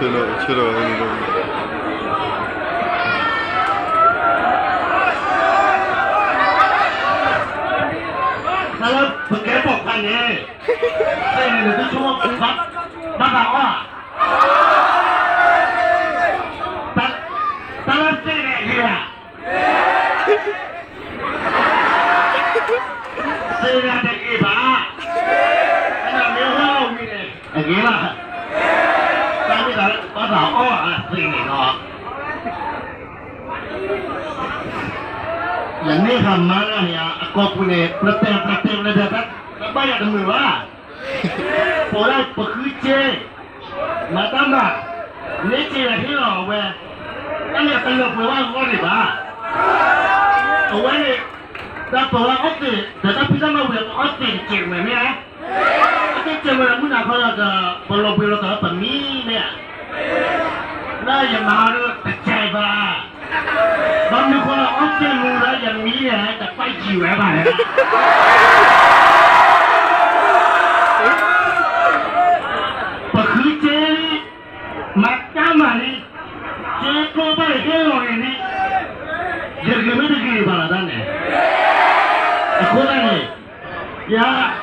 ဆၢလီၤ ဆၢလီၤ တၢ်လၢပကဲပိာ်ခွါန့ၣ် သ့ၣ်န့ၣ် နသုဆိကမိၣ် ဘၣ်ဘၣ်အီၣ်ဧါ, တၢ်လၢသ့ၣ်န့ၣ်အဂ့ၤဧါ, သ့ၣ်န့ၣ်တဂ့ၤဘၣ်, အဲၣ်ဒိးမ့ၢ်ဟီၣ်ဝံၤန့ၣ် အဂ့ၤလီၤ, တၢ်မ့ၢ်သးလၢဘၣ်ဘၣ်အီၣ်ဧါသ့ၣ်န့ၣ်လီၤ. ယန့ၢ်ဃာ်မါလၢန့ၣ် အကိာ်ပူၤန့ၣ် ပျဲတဲာ်ပျဲတဲာ်ပျဲတဲာ် တဘၣ်ယၤတမုာ်ဘၣ်, ပိာ်ဒၣ်ပဃုစ့, မၤတၢ်မၤ, န့ၢ်စ့ဒီးဟ့ၣ်လီၤအဝဲ, တၢ်န့ၣ်တလၢပှဲၤဘၣ်အဂီၢ်န့ၣ်ဘၣ်, အဝဲန့ၣ် တၢ်ပဝဲအီၣ်သ့ၣ် ဒီးတၢ်ဖံးတၢ်မၤဝံၤအီၣ်သ့ၣ်တစဲးဝဲမ့ၢ်ဧါ, အသ့ၣ်စဲးဝဲဒီးမုၢ်နၤခီဒီး ပလီၤဘှံးလီၤတီၤလၢပမံၤမ့ၢ်ဧါ, လၢယမၤဒီးတစဲးဘၣ် ဘၣ်မနုၤဃိလၢအီၣ်စ့မူဒီးယမံၤန့ၣ် တပာ်ယံာ်ဝဲဘၣ်န့ၣ်, ပဃုစ့လံ, မၤတၢ်မၤလံ, စ့ကျိဘၣ်ဟ့ၣ်လီၤန့ၣ်လံ, ယဂ့ၤမ့ၢ်တဂ့ၤဘၣ်လီၤတၢ်န့ၣ်, အဃိသတးန့ၣ် ယၤ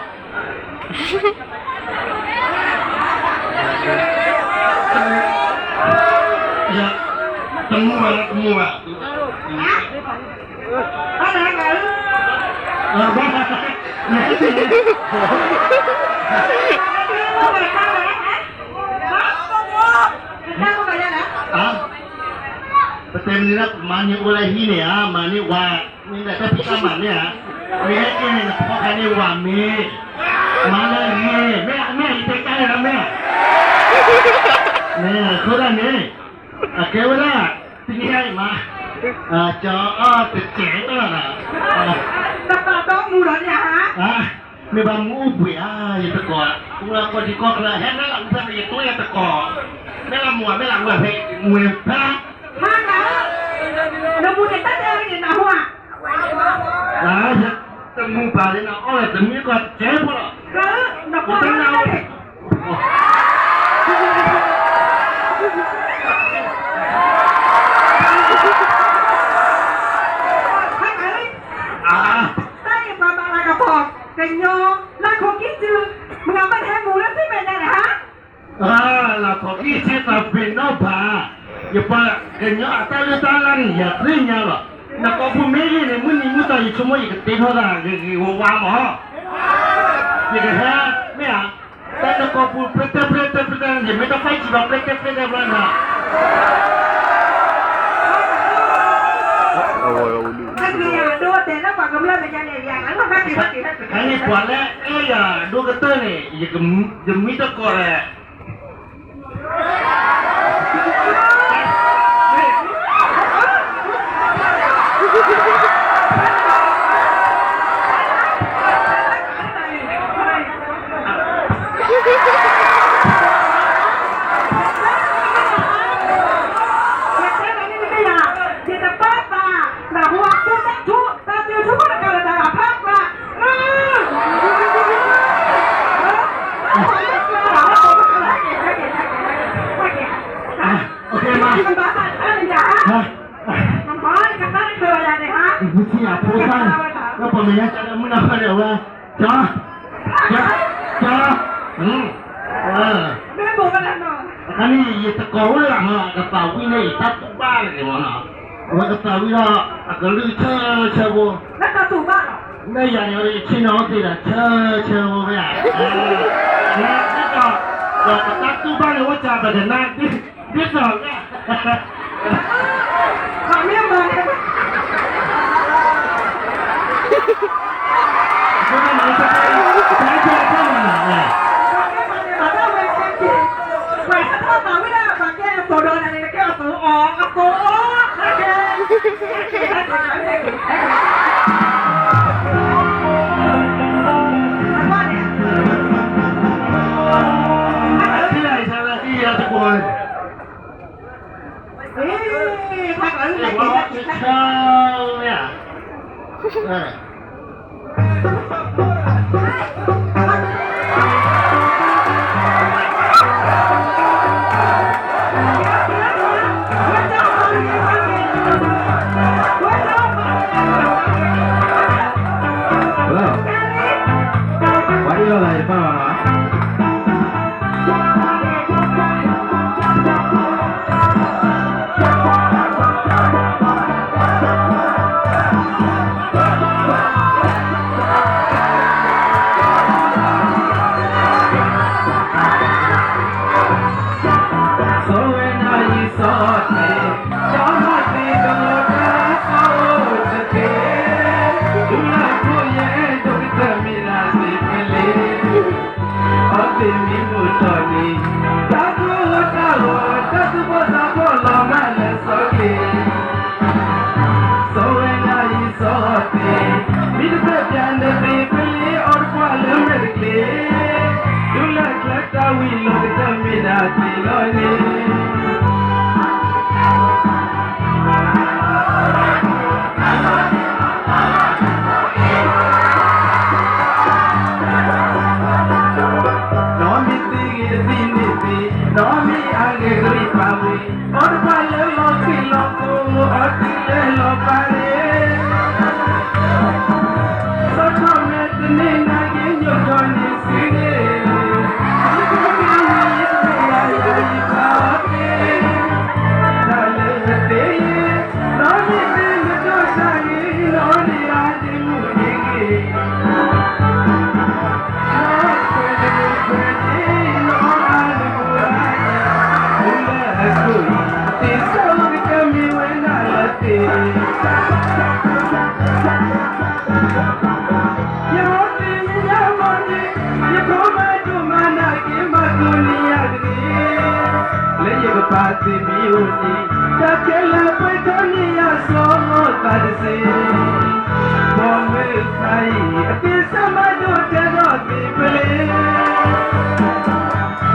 ယၤ တမူဘၣ်လၢတမူဘၣ်, ဘၣ် ပတဲမနုၤလၢ မၤန့ၢ်အိၣ်လၢဟံၣ်န့ၣ်ဧါ, မၤန့ၢ်ဝၤ, မ့ၢ်ဒၣ်တၢ်ဖံးတၢ်မၤန့ၣ်ဧါ, မ့ၢ်ဟဲက့ၤန့ၣ် နဖီခါန့ၢ်ဝၤမ့ၢ်, မၤလၢဂ့ၤ, မ့ၢ် မ့ၢ်အံၤတဲကါလၢမ့ၢ်, မ့ၢ်အဃိဒၣ်န့ၣ်, အကဲဝဲဒၣ် တနံၤအံၤမး, ကၠီအီၣ်တစဲးလီၤ, တပာ်တီမူဒီးန့ၣ်ဧါ, မ့ၢ်ဘၣ်မူအိၣ်ဘှံးဧါ, ယတကိး, အိၣ်လၢကီၢ်ထံကီၢ်ချၢ ဟဲမဲာ်လၢအူဖဲန့ၣ် ယတိၢ်ယတကိး, မဲာ်လၢမူ မဲာ်လၢအူဖဲ မူဖဲ မၤနၤဧၢ, နမူန့ၣ်တၢ်တဲအီၤန့ၣ်နဟူဧါ, တမူဘၣ်လၢနအီၣ်လၢတမံၤကီၢ်စဲးဖိလီၤ, နကွၢ်နၤ, တၢ်အံၤပှၤဘၣ်လၤကပီၤ ကညီ လၢခိၣ်ကံၢ်စု, မုၢ်ဂၤမ့ၢ်တဟဲမူလၢသ့ၣ်မဲာ်ညါန့ၣ်ဟါ, လၢခိၣ်ကံၢ်စုသးပ့ၤနီၣ်ဘၣ်, ယပှၤကညီအတၢ်လၢတၢ်လၢ်န့ၣ် ယသ့ၣ်ညါလီၤ, နကိာ်ပူၤမ့ၢ်ဂ့ၤန့ၣ် မုၢ်နံၤမုၢ်သီယဆိကမိၣ်ယကတ့ထီၣ်သးဂ့ၤဂ့ၤဝါဝါမး, ယကဟဲ, မ့ၢ်ဧါ, တၢ်နကိာ်ပူၤ ပျဲတဲပျဲတဲပျဲတဲ ယမ့ၢ်တဖၣ်စံးဘၣ် ပျဲတဲပျဲတဲပျဲနၤ တၢ်န့ၣ်ပှၤလၢအဒိတဲလၢပှၤကမျၢၢ်မဲာ်ညါန့ၣ် ယၤလၢပှၤဘၣ်က့ၤဘၣ်က့ၤ ယမံတကိးလဲၣ် မ့ၢ်ဖိသၣ် လၢပှၤမဲာ်ညါကဒီးမုၢ်နၤဖးန့ၣ်အဝဲ ကၠီ, ကၠီ, ကၠီ, အခါန့ၣ် ယတကိးဝဲလၢမး ကသးဝံၣ်န့ၣ် ယတၢ်တူၢ်ဘၣ်န့ၣ်မးနီၤ, အဝဲကသးဝံၣ်ဒီး အကလုၢ်ဆၢဆၢဖိ, လၢယၤန့ၣ် ယဆ့ၣ်နီၤသ့ဒီး ဆၢဆၢဖိမ့ၢ်ဧါ, ဒ်သိး ဒီးပတၢ်တူၢ်ဘၣ်န့ၣ် အိၣ်စှၤပကနၣ် ဒ်သိး အီၣ်သ့ၣ်, ဒီးမၤသ့ၣ်တလီၤတၢ်သီအိၣ်တသ့, ဒူလၢခိၣ်ယဲၢ်ဒိၣ်ကတၢၢ်မ့ၢ်ဒၣ်သ့ၣ်ပလ့ၤ, အီၣ်သ့ၣ်မ့ၢ်မုၢ်ထီၣ်န့ၣ်, တၢ်ကိၢ်တၢ်ဂီၤ တၢ်သူၣ်ဘီၣ်သးဘီၣ်လီၤမၢ်လၢစီၤကျ့ၤ, စီၤဝဲဒၣ်အံၤစီၤအီၣ်သ့ၣ်, မ့ၢ်တပၢၢ်ပၠးနသ့ၣ်ပလ့ၤအီၣ်တပှၢ်လၢမဲာ်တကျ့ၤ, ဒူလၢကျဲတၢ်ဝံၤလီၤကတၢၢ်မ့ၢ်ဒၣ်သ့ၣ်လီၤန့ၣ် နီၢ်မ့ၢ်သ့ဂ့ၤသ့န့ၣ်သ့, နီၢ်မ့ၢ်အဂ့ၤကရံၣ်ပာ်ဝံၤ, အီၣ်တပှၢ်လၢလီၤဃံးလီၤကိၢ်, အီၣ်တုၤလၢလီၤပာ်ရ့ၣ်, စီၤထီၣ်မဲာ်တန့ၢ်နာ်က့ၤညိၣ်ထီၣ်န့ၣ်စုန့ၣ်, အီၣ်တပှၢ်လၢလီၤဃံးလီၤကိၢ်, အီၣ်တုၤလၢလီၤပာ်ရ့ၣ်, တၢ်လၢသ့ နီၢ်မ့ၢ်သ့နဒိၣ်တၢ်ဂ့ၤ, နီၢ်န့ၣ်အါဒ့မုၣ်န့ၣ်ဂ့ၤ, နီၢ်ခွဲးတမုၢ်ခွဲးန့ၣ်, နီၢ်အါဒ့မုၣ်အါဒ့, မုၢ်လၢအကိၢ်အံၤ, သ့ၣ်စၢ်အိၣ်ကတၢၢ်မ့ၢ်ဝဲဒၣ်လၢသ့ၣ် ယဟီၣ်တ့ၢ်ညါမီၢ်န့ၣ်, ယဖိမၤဒိၣ်မၤနးက့ၤမၤကိးန့ၢ်ယၤတဂ့ၤ, လၢယကပာ်သ့ၣ်မ့ၢ်အိၣ်န့ၣ်, တၢ်ခဲလၢာ်ပှဲၤထီၣ်န့ၢ်ယၤစီၤသးတစ့ၢ်, ဘီမုၢ်တဖၣ်အံၤ အသ့ၣ်စၢ်မၤဒိၣ်တဲထီၣ်သ့ၣ်ပလ့ၤ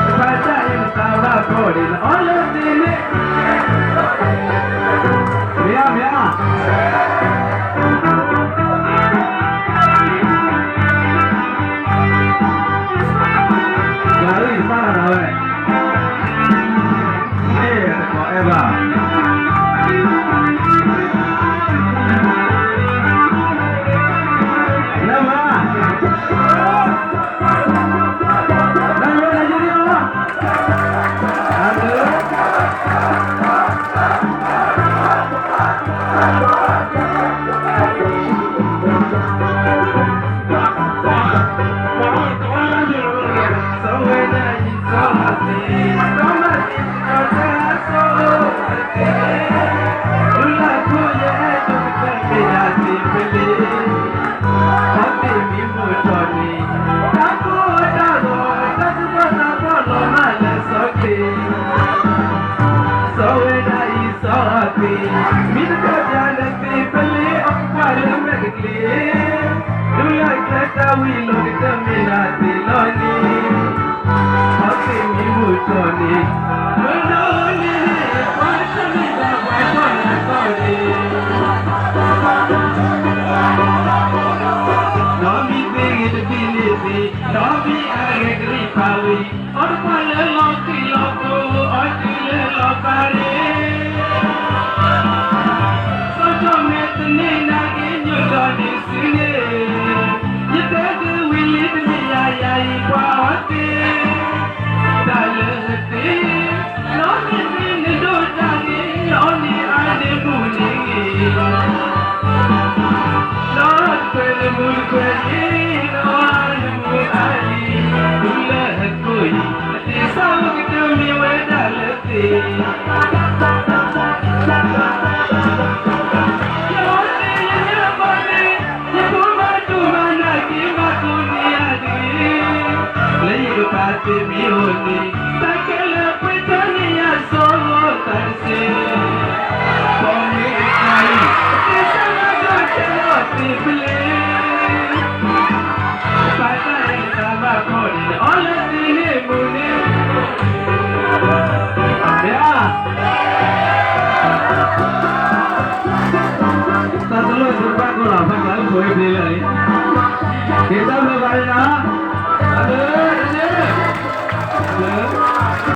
ဘၣ်တၢ်အံၤမတၤဘၣ်ဖီၣ်ဒံးလၢအီၤလၢသ့ၣ်န့ၣ်, မ့ၢ်ဧါ, မ့ၢ်ဧါ, တၢ်အံၤတဘၣ်လီၤဝဲ, မ့ၢ်တကိးအဲၣ်ဘၣ်, လၢမၤ အီၣ်သ့ၣ်မ့ၢ်မုၢ်ထီၣ်န့ၣ်, တၢ်ကိၢ်တၢ်ဂီၤတၢ်သူၣ်ဘီၣ်သးဘီၣ်လီၤမၢ်လၢစီၤကျ့ၤ, စီၤဝဲဒၣ်အံၤစီၤအီၣ်သ့ၣ်, မ့ၢ်တပၢၢ်ပၠးနသ့ၣ်ပလ့ၤအီၣ်တပှၢ်လၢမဲာ်တကျ့ၤ, ဒူလၢကျဲတၢ်ဝံၤလီၤကတၢၢ်မ့ၢ်ဒၣ်သ့ၣ်လီၤန့ၣ်, အီၣ်သ့ၣ်မ့ၢ်မုၢ်ထီၣ်န့ၣ်, မုၢ်နီၢ်န့ၣ်, ပှၤထီၣ်န့ၢ်ဘၣ်ပှၤထီၣ်နၤထီၣ်န့ၣ်, နီၢ်မ့ၢ်သ့ဂ့ၤတသ့န့ၣ်သ့, နီၢ်မ့ၢ်အဂ့ၤကရံၣ်ပာ်ဝံၤ, အီၣ်တပှၢ်လၢလီၤဃံးလီၤကိၢ်, အီၣ်တုၤလၢလီၤပာ်ရ့ၣ်, စီၤထီၣ်မဲာ်တန့ၢ်နာ်က့ၤညိၣ်ထီၣ်န့ၢ်စုန့ၣ်, ယတဲဒုးဝံၤလံတမ့ၢ်ယၤယၤအံၤပှၤအီၣ်သ့ၣ်, တၢ်လၢသ့ၣ်, နီၢ်မ့ၢ်သ့နဒိၣ်တၢ်န့ၣ်, နီၢ်န့ၢ်အါဒ့မုၣ်န့ၣ်ဂ့ၤ, နီၢ်တခွဲးနမုၢ်တခွဲးန့ၣ်, နီၢ်အါဒ့မုၣ်အါဒ့, ဒူလၢအကိၢ်အံၤ, အသ့ၣ်စၢ်အိၣ်ကတၢၢ်မ့ၢ်ဝဲဒၣ်လၢသ့ၣ် ယဖိမၤဒိၣ်မၤနးက့ၤမၤကိးန့ၢ်ယၤတဂ့ၤ, လၢယကပာ်သ့ၣ်မ့ၢ်အိၣ်န့ၣ်, တၢ်ခဲလၢာ်ပှဲၤထီၣ်န့ၢ်ယၤစီၤလီၤသးတစ့ၢ်, ဘီမုၢ်တဖၣ်အံၤ, သ့ၣ်စၢ်မၤဒိၣ်တဲထီၣ်သ့ၣ်ပလ့ၤ ပာ်တၢ်အံၤတၢ်ဘၣ်ဖီၣ်န့ၣ် အီၣ်လၢသ့ၣ်န့ၣ်မူန့ၣ်, မ့ၢ်ဧါ, တၢ်တလိၣ်သုဘၣ်ကိးလီၤ ဘၣ်ကျါအိၣ်ဖိဝဲပျ့ၤလၢာ်လံ, က့ၤတၢ်ဘျီ